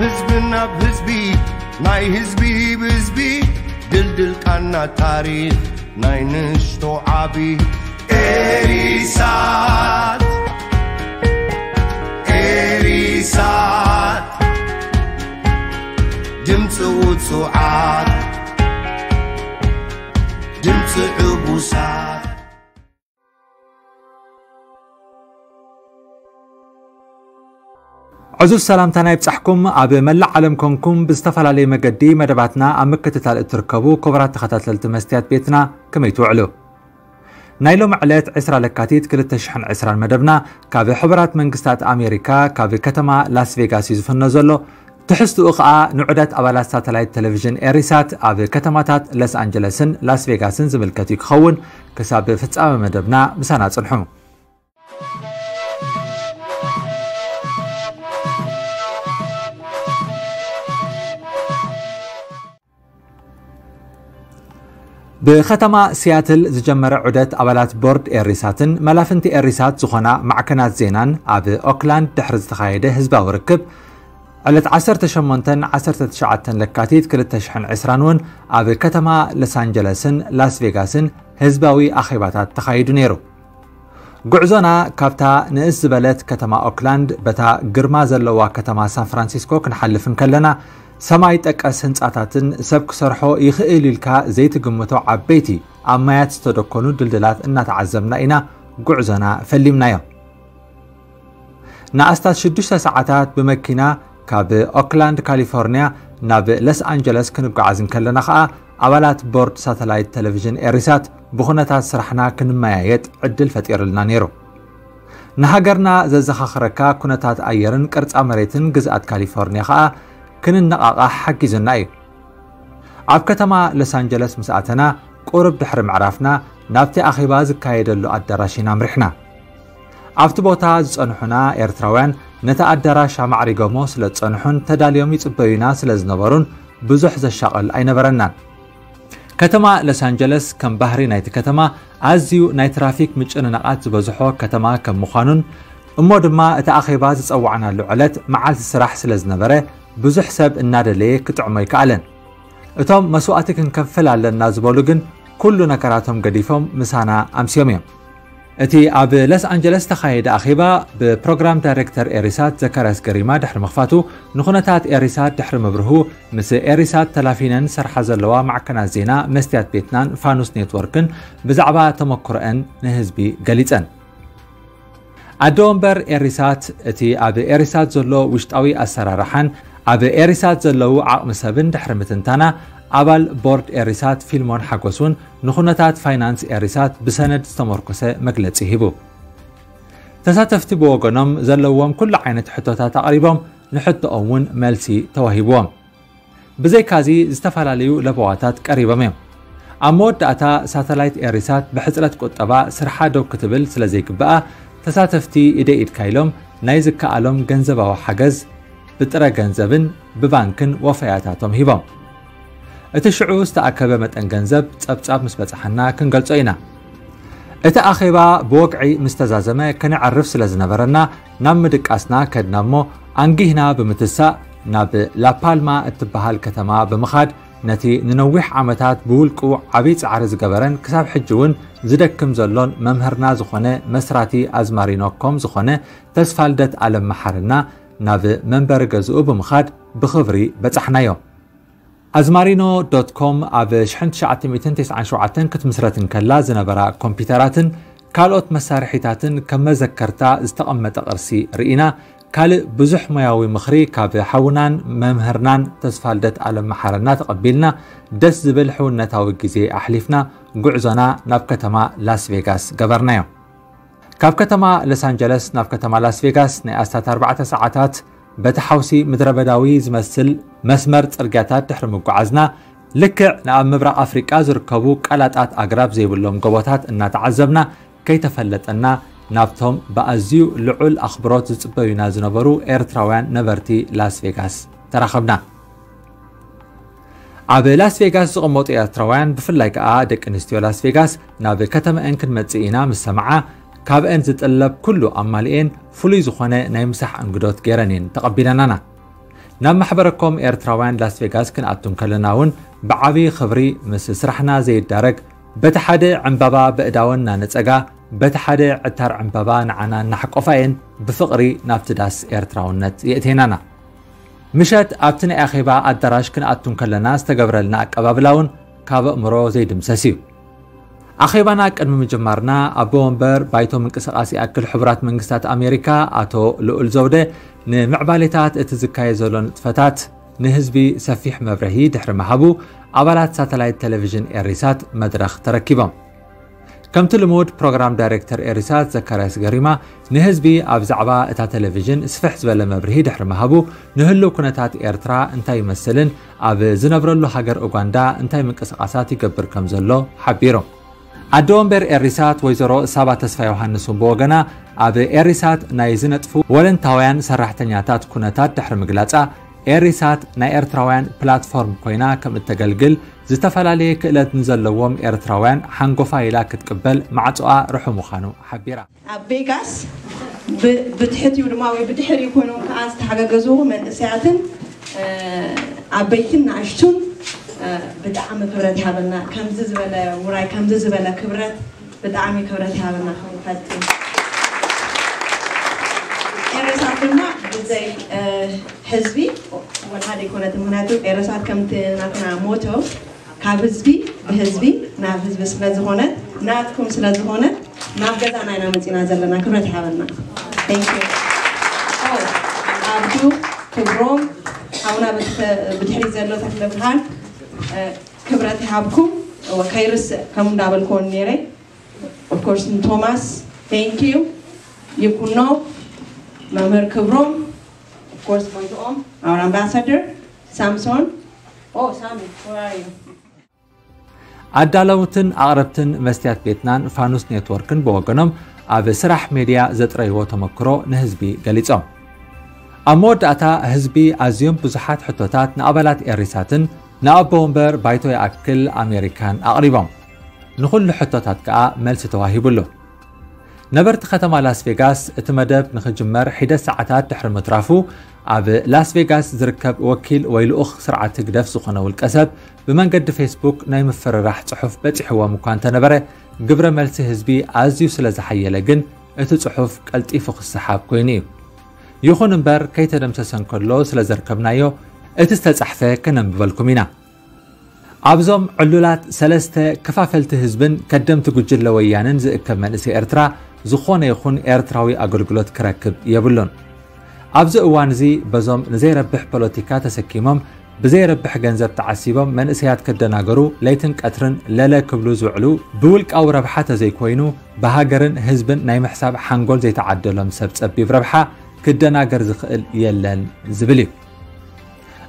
ህዝቢ ናብ ህዝቢ፣ ናይ ህዝቢ ብህዝቢ፣ ድልድል ቃና ታሪኽ ናይ ንእሽቶ ዓቢ። ኤሪሳት፣ ኤሪሳት፣ ድምፂ ውፁዓት፣ ድምፂ ዕቡሳት። ዕዙዝ ሰላምታና ይብጻሕኩም። ኣብ መላእ ዓለም ኮንኩም ብዝተፈላለየ መገዲ መደባትና ኣብ ምክትታል እትርከቡ ክቡራት ተኸታተልቲ መስትያት ቤትና፣ ከመይ ትውዕሉ? ናይ ሎሚ ዕለት ዕስራ ለካቲት ክልተ ሽሕን ዕስራን መደብና ካብ ሕቡራት መንግስታት ኣሜሪካ፣ ካብ ከተማ ላስ ቬጋስ እዩ ዝፍኖ ዘሎ። ትሕዝትኡ ኸኣ ንዑደት ኣባላት ሳተላይት ቴሌቪዥን ኤሪሳት ኣብ ከተማታት ለስ ኣንጀለስን ላስ ቬጋስን ዝምልከት እዩ ክኸውን። ክሳብ ፍጻመ መደብና ምሳና ጽንሑ። ብከተማ ሲያትል ዝጀመረ ዑደት ኣባላት ቦርድ ኤሪሳትን መላፍንቲ ኤሪሳት ዝኾና ማዕከናት ዜናን ኣብ ኦክላንድ ድሕሪ ዝተኻየደ ህዝባዊ ርክብ ዕለት ዓሰርተ ሸሞንተን ዓሰርተ ትሽዓተን ለካቲት ክልተ ሽሕን ዕስራን እውን ኣብ ከተማ ሎስ ኣንጀለስን ላስ ቬጋስን ህዝባዊ ኣኼባታት ተኻይዱ ነይሩ። ጉዕዞና ካብታ ንእስ ዝበለት ከተማ ኦክላንድ በታ ግርማ ዘለዋ ከተማ ሳን ፍራንሲስኮ ክንሓልፍ እንከለና ሰማይ ጠቀስ ህንጻታትን ሰብ ክሰርሖ ይኽእል ኢልካ ዘይትግምቶ ዓበይቲ ኣብ ማያት ዝተደኮኑ ድልድላት እናተዓዘብና ኢና ጉዕዞና ፈሊምናዮ። ንኣስታት ሽዱሽተ ሰዓታት ብመኪና ካብ ኦክላንድ ካሊፎርኒያ ናብ ለስ ኣንጀለስ ክንጓዓዝ እንከለና ኸኣ ኣባላት ቦርድ ሳተላይት ቴሌቪዥን ኤሪሳት ብኹነታት ስራሕና ክንመያየጥ ዕድል ፈጢሩልና ነይሩ። ንሃገርና ዘዘኻኽረካ ኩነታት ኣየርን ቅርጻ መሬትን ግዝኣት ካሊፎርኒያ ኸኣ ክንነቓቓሕ ሓጊዙና እዩ። ኣብ ከተማ ሎስ ኣንጀለስ ምስ ኣተና ቁሩብ ድሕሪ ምዕራፍና ናብቲ ኣኼባ ዝካየደሉ ኣዳራሽ ኢና ኣምሪሕና። ኣብቲ ቦታ ዝጸንሑና ኤርትራውያን ነቲ ኣዳራሽ ኣማዕሪጎሞ ስለ ዝጸንሑን ተዳልዮም ይጽበዩና ስለ ዝነበሩን ብዙሕ ዘሻቕል ኣይነበረናን። ከተማ ሎስ ኣንጀለስ ከም ባህሪ ናይቲ ከተማ ኣዝዩ ናይ ትራፊክ ምጭንናቓት ዝበዝሖ ከተማ ከም ምዃኑን እሞ ድማ እቲ ኣኼባ ዝጸዋዕናሉ ዕለት መዓልቲ ስራሕ ስለ ዝነበረ ብዙሕ ሰብ እናደለየ ክጥዕሞ ኣይከኣለን። እቶም መስዋእቲ ክንከፍል ኣለና ዝበሉ ግን ኩሉ ነገራቶም ገዲፎም ምሳና ኣምስዮም እዮም። እቲ ኣብ ሎስ ኣንጀለስ ዝተኻየደ ኣኼባ ብፕሮግራም ዳይሬክተር ኤሪሳት ዘካርያስ ገሪማ ድሕሪ ምኽፋቱ ንኹነታት ኤሪሳት ድሕሪ ምብርሁ ምስ ኤሪሳት ተላፊነን ዝሰርሓ ዘለዋ ማዕከናት ዜና መስትያት ቤትናን ፋኑስ ኔትወርክን ብዛዕባ ተመክሮአን ንህዝቢ ገሊጸን። ኣደ ወንበር ኤሪሳት እቲ ኣብ ኤሪሳት ዘሎ ውሽጣዊ ኣሰራርሓን ኣብ ኤሪሳት ዘለዉ ዓቕሚ ሰብን ድሕሪ ምትንታና ኣባል ቦርድ ኤሪሳት ፊልሞን ሓጎስ እውን ንኹነታት ፋይናንስ ኤሪሳት ብሰነድ ዝተመርኮሰ መግለጺ ሂቡ። ተሳተፍቲ ብወገኖም ዘለዎም ኩሉ ዓይነት ሕቶታት ኣቕሪቦም ንሕቶኦም እውን መልሲ ተዋሂብዎም። ብዘይካዚ ዝተፈላለዩ ለበዋታት ቀሪቦም እዮም። ኣብ መወዳእታ ሳተላይት ኤሪሳት ብሕፅረት ቁጠባ ስርሓ ደው ክትብል ስለ ዘይግብኣ ተሳተፍቲ ኢደ ኢድካ ኢሎም ናይ ዝከኣሎም ገንዘባዊ ሓገዝ ብጥረ ገንዘብን ብባንክን ወፈያታቶም ሂቦም። እቲ ሽዑ ዝተኣከበ መጠን ገንዘብ ጸብጻብ ምስ በጽሓና ክንገልጾ ኢና። እቲ ኣኼባ ብወግዒ ምስ ተዛዘመ ከነዕርፍ ስለ ዝነበረና ናብ ምድቃስና ከድና እሞ ኣንጊህና ብምትሳእ ናብ ላፓልማ እትበሃል ከተማ ብምኻድ ነቲ ንነዊሕ ዓመታት ብውልቁ ዓብዪ ጻዕሪ ዝገበረን ክሳብ ሕጂ እውን ዝደክም ዘሎን መምህርና ዝኾነ መስራቲ ኣዝማሪኖ ኮም ዝኾነ ተስፋልደት ኣለም መሓርና ናብ መንበሪ ገዝኡ ብምኻድ ብኽብሪ በጻሕናዮ። ኣዝማሪኖ ዶት ኮም ኣብ ሽሕን ትሽዓተ ሚእትን ተስዓን ሸውዓተን ክትምስረት እንከላ ዝነበራ ኮምፒተራትን ካልኦት መሳርሒታትን ከም መዘከርታ ዝተቐመጠ ቅርሲ ርኢና ካልእ ብዙሕ ሞያዊ ምኽሪ ካብ ሓውናን መምህርናን ተስፋልደት ኣለም መሓረና ተቐቢልና ደስ ዝብል ሕውነታዊ ግዜ ኣሕሊፍና ጉዕዞና ናብ ከተማ ላስ ቬጋስ ገበርናዮ። ካብ ከተማ ሎስ ኣንጀለስ ናብ ከተማ ላስ ቬጋስ ናይ ኣስታት ኣርባዕተ ሰዓታት በቲ ሓውሲ ምድረበዳዊ ዝመስል መስመር ጽርግያታት ድሕሪ ምጉዓዝና ልክዕ ንኣብ ምብራቕ ኣፍሪቃ ዝርከቡ ቀላጣት ኣግራብ ዘይብሎም ጎቦታት እናተዓዘብና ከይተፈለጠና ናብቶም ብኣዝዩ ልዑል ኣኽብሮት ዝጽበዩና ዝነበሩ ኤርትራውያን ነበርቲ ላስ ቬጋስ ተራኸብና። ኣብ ላስ ቬጋስ ዝቕመጡ ኤርትራውያን ብፍላይ ከኣ ደቂ ኣንስትዮ ላስ ቬጋስ ናብ ከተመአን ክንመጽእ ኢና ምስ ሰምዓ ካብአን ዝጥለብ ኩሉ ኣማሊኤን ፍሉይ ዝኾነ ናይ ምሳሕ እንግዶት ገይረን እየን ተቐቢለናና። ናብ ማሕበረኮም ኤርትራውያን ላስ ቬጋስ ክንኣቱ እንከለና እውን ብዓቢ ክብሪ ምስ ስራሕና ዘይዳረግ በቲ ሓደ ዕምባባ በእዳወን እናነጸጋ በቲ ሓደ ዕታር ዕምባባ ንዓና እናሓቆፋ እየን ብፍቕሪ ናብቲ ዳስ ኤርትራውነት የእቴናና። ምሸት ኣብቲ ናይ ኣኼባ ኣዳራሽ ክንኣቱ እንከለና ዝተገብረልና ኣቀባብላ እውን ካብ ኣእምሮ ዘይድምሰስ እዩ። ኣኼባና ቅድሚ ምጅማርና ኣቦ ወንበር ባይቶ ምንቅስቓስ ይኣክል ሕቡራት መንግስታት ኣሜሪካ ኣቶ ልኡል ዘውደ ንምዕባሌታት እቲ ዝካየ ዘሎ ንጥፈታት ንህዝቢ ሰፊሕ መብርሂ ድሕሪ ምሃቡ ኣባላት ሳተላይት ቴሌቪዥን ኤሪሳት መድረኽ ተረኪቦም። ከምቲ ልሙድ ፕሮግራም ዳይሬክተር ኤሪሳት ዘካርያስ ገሪማ ንህዝቢ ኣብ ዛዕባ እታ ቴሌቪዥን ስፍሕ ዝበለ መብርሂ ድሕሪ ምሃቡ ንህልው ኩነታት ኤርትራ እንታይ ይመስልን ኣብ ዝነብረሉ ሃገር ኡጋንዳ እንታይ ምንቅስቓሳት ይገብር ከም ዘሎ ሓቢሩ። ኣደ ወንበር ኤሪሳት ወይዘሮ ሳባ ተስፋ ዮሃንስ እውን ብወገና ኣብ ኤሪሳት ናይ ዝነጥፉ ወለንታውያን ሰራሕተኛታት ኩነታት ድሕሪ ምግላጻ ኤሪሳት ናይ ኤርትራውያን ፕላትፎርም ኮይና ከም እተገልግል ዝተፈላለየ ክእለት ንዘለዎም ኤርትራውያን ሓንጎፋ ኢላ ክትቅበል ማዕጾኣ ርሑ ምዃኑ ሓቢራ። ኣብ ቬጋስ ብትሕቲኡ ድማ ወይ ብድሕሪኡ ኮይኖም ከዓ ዝተሓጋገዙ መንእሰያትን ዓበይትን ንኣሽቱን ብጣዕሚ ክብረት ይሃበና። ከምዚ ዝበለ ውራይ ከምዚ ዝበለ ክብረት ብጣዕሚ ክብረት ይሃበና ክንፈቱ። ኤረሳት ድማ ብዘይ ህዝቢ ወላ ዘይኮነት፣ ምክንያቱ ኤረሳት ከምቲ ናትና ሞቶ ካብ ህዝቢ ብህዝቢ ናብ ህዝቢ ስለዝኾነ ናትኩም ስለዝኾነ ናብ ገዛና ኢና መፂና ዘለና። ክብረት ይሃበና። Thank you። ኣብዱ ክብሮም ሓውና ብድሕሪ ዘሎ ተክለ ብርሃን ክብረት ይሃብኩም። ከይርስእ ከም እንዳበልኮን ነይረ። Of course ንቶማስ thank you። ይኩኖ መምህር ክብሮም of course ጎይትኦም our ambassador ሳምሶን። Oh ሳሚ, where are you? ኣዳለውትን ኣቕረብትን መስትያት ቤትናን ፋኑስ ኔትወርክን ብወገኖም ኣብ ስራሕ ሜድያ ዘጥረይዎ ተመክሮ ንህዝቢ ገሊጾም። ኣብ መወዳእታ ህዝቢ ኣዝዮም ብዙሓት ሕቶታት ንኣባላት ኤሪሳትን ንኣቦ ወንበር ባይቶ ይኣክል ኣሜሪካን ኣቕሪቦም። ንኹሉ ሕቶታት ከኣ መልሲ ተዋሂቡሉ። ነበርቲ ከተማ ላስ ቬጋስ እቲ መደብ ንኽጅመር ሒደት ሰዓታት ድሕሪ ምትራፉ ኣብ ላስ ቬጋስ ዝርከብ ወኪል ወይ ልኡኽ ስርዓት ህግደፍ ዝኾነ ውልቀ ሰብ ብመንገዲ ፌስቡክ ናይ ምፍርራሕ ጽሑፍ በጺሕዎም እኳ እንተነበረ ግብረ መልሲ ህዝቢ ኣዝዩ ስለ ዝሓየለ ግን እቲ ጽሑፍ ቀልጢፉ ክሰሓብ ኮይኑ እዩ። ይኹን እምበር ከይተደምሰሰ እንከሎ ስለ ዘርከብናዮ እቲ ዝተጻሕፈ ከነንብበልኩም ኢና። ኣብዞም ዕሉላት ሰለስተ ክፋፈልቲ ህዝብን ከደምቲ ጉጅለ ወያንን ዝእከብ መንእሰይ ኤርትራ ዝኾነ ይኹን ኤርትራዊ ኣገልግሎት ክረክብ የብሉን። ኣብዚ እዋን እዚ በዞም ንዘይረብሕ ፖለቲካ ተሰኪሞም ብዘይረብሕ ገንዘብ ተዓሲቦም መንእሰያት ክደናገሩ ለይትን ቀትርን ለለ ክብሉ ዝውዕሉ ብውልቃዊ ረብሓ ተዘይኮይኑ ብሃገርን ህዝብን ናይ ምሕሳብ ሓንጎል ዘይተዓደሎም ሰብ ጸቢብ ረብሓ ክደናገር ዝኽእል የለን ዝብል እዩ።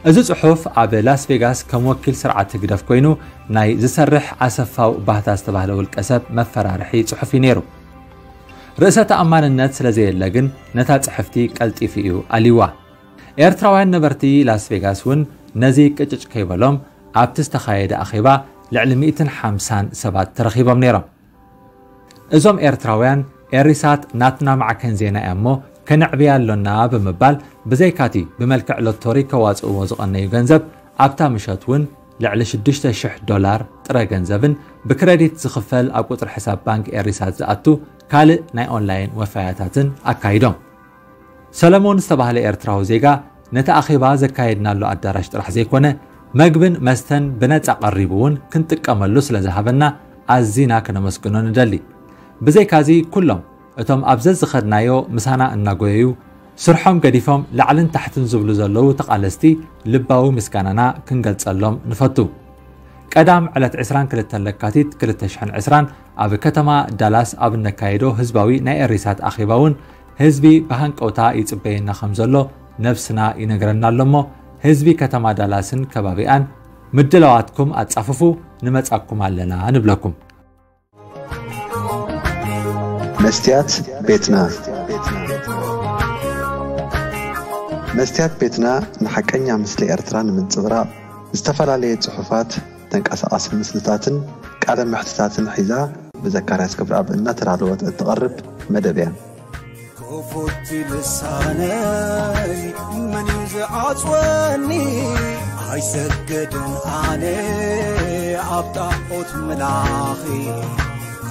እዚ ጽሑፍ ኣብ ላስ ቬጋስ ከም ወኪል ስርዓት ህግደፍ ኮይኑ ናይ ዝሰርሕ ኣሰፋው ባህታ ዝተባህለ ውልቀ ሰብ መፈራርሒ ጽሑፍ እዩ ነይሩ። ርእሰ ተኣማንነት ስለ ዘየለ ግን ነታ ጽሕፍቲ ቀልጢፉ እዩ ኣልይዋ። ኤርትራውያን ነበርቲ ላስ ቬጋስ እውን ነዚ ቅጭጭ ከይበሎም ኣብቲ ዝተኻየደ ኣኼባ ልዕሊ ሚእትን ሓምሳን ሰባት ተረኺቦም ነይሮም። እዞም ኤርትራውያን ኤሪሳት ናትና ማዕከን ዜና እያ እሞ ከነዕብያ ኣሎና ብምባል ብዘይካቲ ብመልክዕ ሎቶሪ ከዋጽእዎ ዝቐነዩ ገንዘብ ኣብታ ምሸት እውን ልዕሊ ሽዱሽተ ሽሕ ዶላር ጥረ ገንዘብን ብክረዲት ዝኽፈል ኣብ ቁጽሪ ሕሳብ ባንክ ኤሪሳት ዝኣቱ ካልእ ናይ ኦንላይን ወፈያታትን ኣካይዶም። ሰለሞን ዝተባህለ ኤርትራዊ ዜጋ ነቲ ኣኼባ ዘካየድናሉ ኣዳራሽ ጥራሕ ዘይኮነ መግብን መስተን ብነጻ ቀሪቡ እውን ክንጥቀመሉ ስለ ዝሃበና ኣዚና ከነመስግኖ ንደሊ። ብዘይካዚ ኩሎም እቶም ኣብ ዘዝኸድናዮ ምሳና እናጎየዩ ስርሖም ገዲፎም ላዕልን ታሕትን ዝብሉ ዘለዉ ተቓለስቲ ልባዊ ምስጋናና ክንገልጸሎም ንፈቱ። ቀዳም ዕለት ዕስራን ክልተን ለካቲት ክልተ ሽሕን ዕስራን ኣብ ከተማ ዳላስ ኣብ እነካየዶ ህዝባዊ ናይ ኤሪሳት ኣኼባ እውን ህዝቢ ብሃንቀውታ ይጽበየና ከም ዘሎ ነብስና ይነግረና ኣሎ እሞ ህዝቢ ከተማ ዳላስን ከባቢኣን ምድላዋትኩም ኣጻፍፉ ንመጻኩም ኣለና ንብለኩም። መስትያት ቤትና መስትያት ቤትና ንሓቀኛ ምስሊ ኤርትራ ንምንጽብራቕ ዝተፈላለየ ጽሑፋት፣ ተንቀሳቓሲ ምስልታትን ቃለ መሕትታትን ሒዛ ብዘካርያስ ክብረኣብ እናተዳለወት እትቐርብ መደብ እያ። ፉቲ ልሳነይ መን እዩ ዝዓጽወኒ? ኣይሰገድን ኣነ ኣብ ጣዖት ምላኺ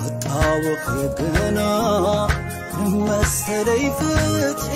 ክጣወኺ ግና ንመሰለይ ፍትሒ